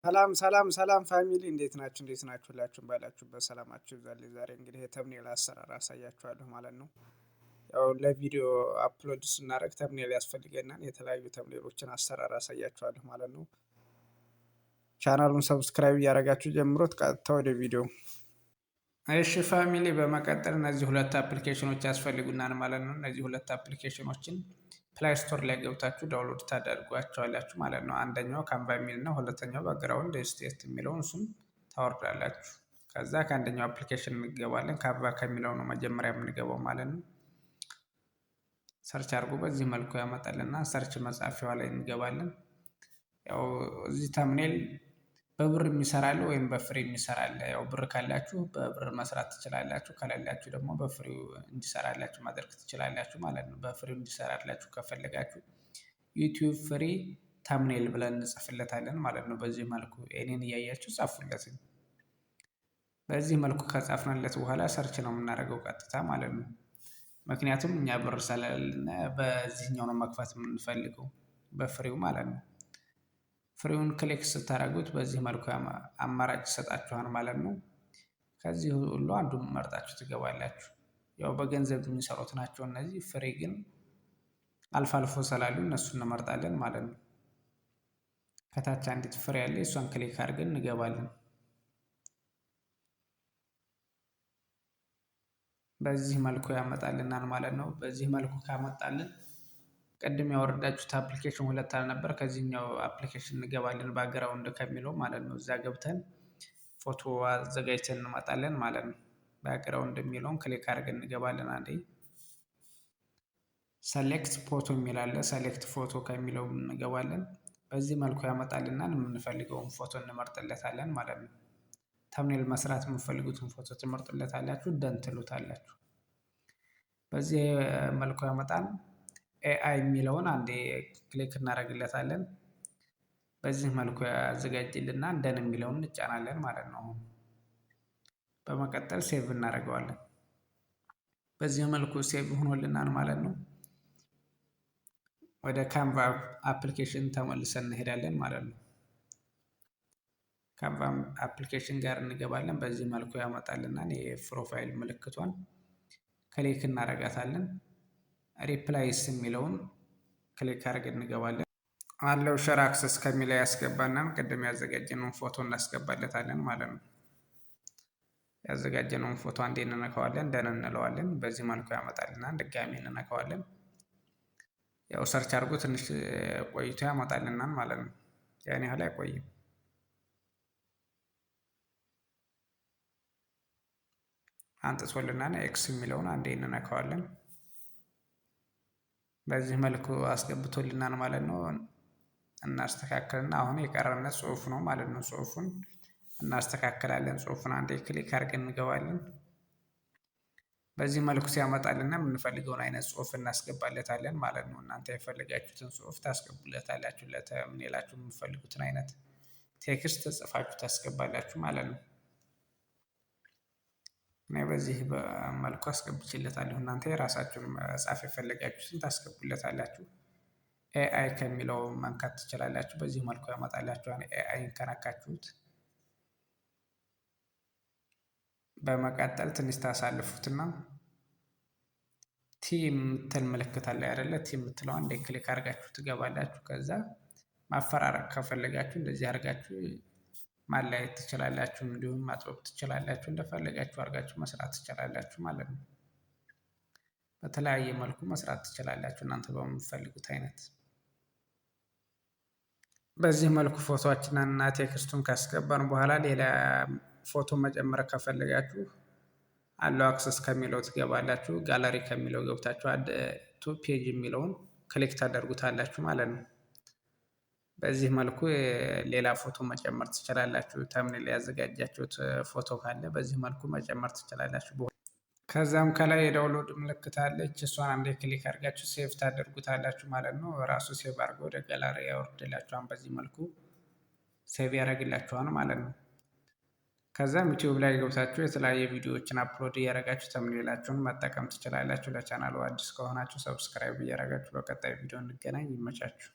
ሰላም ሰላም ሰላም family እንዴት ናችሁ? እንዴት ናችሁ? ሁላችሁም ባላችሁበት ሰላማችሁ ይብዛልኝ። ዛሬ እንግዲህ የ thumbnail አሰራር አሳያችኋለሁ ማለት ነው። ያው ለቪዲዮ upload ስናደርግ thumbnail ያስፈልገናል። የተለያዩ thumbnail ኦችን አሰራር አሳያችኋለሁ ማለት ነው። ቻናሉን subscribe እያደረጋችሁ ጀምሮት ቀጥታ ወደ ቪዲዮ። እሺ family፣ በመቀጠል እነዚህ ሁለት application ኦች ያስፈልጉናል ማለት ነው። እነዚህ ሁለት application ኦችን Play Store ላይ ገብታችሁ download ታደርጓቸዋላችሁ ማለት ነው። አንደኛው Canva የሚል ነው። ሁለተኛው background state የሚለውን እሱን ታወርዳላችሁ። ከዛ ከአንደኛው application እንገባለን። Canva ከሚለው ነው መጀመሪያ የምንገባው ማለት ነው። Search አድርጎ በዚህ መልኩ ያመጣልና search መጻፊያዋ ላይ እንገባለን። ያው እዚህ thumbnail በብር የሚሰራለ ወይም በ free የሚሰራለ። ያው ብር ካላችሁ በብር መስራት ትችላላችሁ፣ ከሌላችሁ ደግሞ በ free ው እንዲሰራላችሁ ማድረግ ትችላላችሁ ማለት ነው። በ free ው እንዲሰራላችሁ ከፈለጋችሁ YouTube free thumbnail ብለን እንጽፍለታለን ማለት ነው። በዚህ መልኩ እኔን እያያችሁ ጻፉለት። በዚህ መልኩ ከጻፍንለት በኋላ search ነው የምናደርገው ቀጥታ ማለት ነው። ምክንያቱም እኛ ብር ስለሌለን በዚህኛው ነው መክፈት የምንፈልገው በ free ው ማለት ነው። Free ውን click ስታደርጉት በዚህ መልኩ አማራጭ ይሰጣችኋል ማለት ነው። ከዚህ ሁሉ አንዱን መርጣችሁ ትገባላችሁ። ያው በገንዘብ የሚሰሩት ናቸው እነዚህ። Free ግን አልፎ አልፎ ስላሉ እነሱን እንመርጣለን ማለት ነው። ከታች አንዲት free ያለ እሷን click አድርገን እንገባለን። በዚህ መልኩ ያመጣልናል ማለት ነው። በዚህ መልኩ ካመጣልን ቅድም ያወረዳችሁት application ሁለት አልነበር? ከዚህኛው application እንገባለን background ከሚለው ማለት ነው። እዛ ገብተን ፎቶ አዘጋጅተን እንመጣለን ማለት ነው። Background የሚለውን click አድርገን እንገባለን። አንዴ select photo የሚል አለ። Select photo ከሚለው እንገባለን። በዚህ መልኩ ያመጣልናል። የምንፈልገውን ፎቶ እንመርጥለታለን ማለት ነው። Thumbnail መስራት የምትፈልጉትን ፎቶ ትመርጡለታላችሁ፣ done ትሉታላችሁ። በዚህ መልኩ ያመጣል። AI የሚለውን አንዴ click እናደርግለታለን። በዚህ መልኩ ያዘጋጅልና done የሚለውን እንጫናለን ማለት ነው። በመቀጠል save እናደርገዋለን። በዚህ መልኩ save ሆኖልናል ማለት ነው። ወደ Canva application ተመልሰን እንሄዳለን ማለት ነው። Canva application ጋር እንገባለን። በዚህ መልኩ ያመጣልናል። የ profile ምልክቷን click እናደርጋታለን። Replace የሚለውን click አድርገን እንገባለን። Allow share access ከሚለው ያስገባናል። ቅድም ያዘጋጀነውን ፎቶ እናስገባለታለን ማለት ነው። ያዘጋጀነውን ፎቶ አንዴ እንነካዋለን፣ done እንለዋለን። በዚህ መልኩ ያመጣልናል። ድጋሚ እንነካዋለን። ያው search አድርጎ ትንሽ ቆይቶ ያመጣልናል ማለት ነው። ያን ያህል አይቆይም። አንጥቶልናል። X የሚለውን አንዴ እንነካዋለን። በዚህ መልኩ አስገብቶልናል ማለት ነው። እናስተካክልና አሁን የቀረነ ጽሁፍ ነው ማለት ነው። ጽሁፉን እናስተካክላለን። ጽሁፉን አንዴ click አድርገን እንገባለን። በዚህ መልኩ ሲያመጣልና የምንፈልገውን አይነት ጽሁፍ እናስገባለታለን ማለት ነው። እናንተ የፈለጋችሁትን ጽሁፍ ታስገቡለታላችሁ። ለ thumbnail ኣችሁ የምትፈልጉትን አይነት text ጽፋችሁ ታስገባላችሁ ማለት ነው። እኔ በዚህ መልኩ አስገብቼለታለሁ። እናንተ የራሳችሁን መጻፍ የፈለጋችሁትን ታስገቡለታላችሁ። AI ከሚለው መንካት ትችላላችሁ። በዚህ መልኩ ያመጣላችኋል። AI ን ከነካችሁት በመቀጠል ትንሽ ታሳልፉትና T የምትል ምልክት አለ አይደለ? T የምትለው አንዴ click አድርጋችሁ ትገባላችሁ። ከዛ ማፈራረቅ ከፈለጋችሁ እንደዚህ አድርጋችሁ ማለያየት ትችላላችሁ። እንዲሁም ማጥበብ ትችላላችሁ። እንደፈለጋችሁ አድርጋችሁ መስራት ትችላላችሁ ማለት ነው። በተለያየ መልኩ መስራት ትችላላችሁ እናንተ በምትፈልጉት አይነት። በዚህ መልኩ ፎቶችንን እና text ኡን ካስገባን በኋላ ሌላ ፎቶ መጨመር ከፈለጋችሁ allow access ከሚለው ትገባላችሁ። ጋላሪ ከሚለው ገብታችሁ add to page የሚለውን click ታደርጉታላችሁ ማለት ነው። በዚህ መልኩ ሌላ ፎቶ መጨመር ትችላላችሁ። Thumbnail ያዘጋጃችሁት ፎቶ ካለ በዚህ መልኩ መጨመር ትችላላችሁ። ከዛም ከላይ የ download ምልክት አለች። እሷን አንዴ click አድርጋችሁ save ታደርጉታላችሁ ማለት ነው። ራሱ save አድርጎ ወደ ጋላሪ ያወርድላችኋል። በዚህ መልኩ save ያደርግላችኋል ማለት ነው። ከዛም YouTube ላይ ገብታችሁ የተለያየ ቪዲዮዎችን upload እያደረጋችሁ thumbnail ኣችሁን መጠቀም ትችላላችሁ። ለቻናሉ አዲስ ከሆናችሁ subscribe እያደረጋችሁ በቀጣይ ቪዲዮ እንገናኝ። ይመቻችሁ።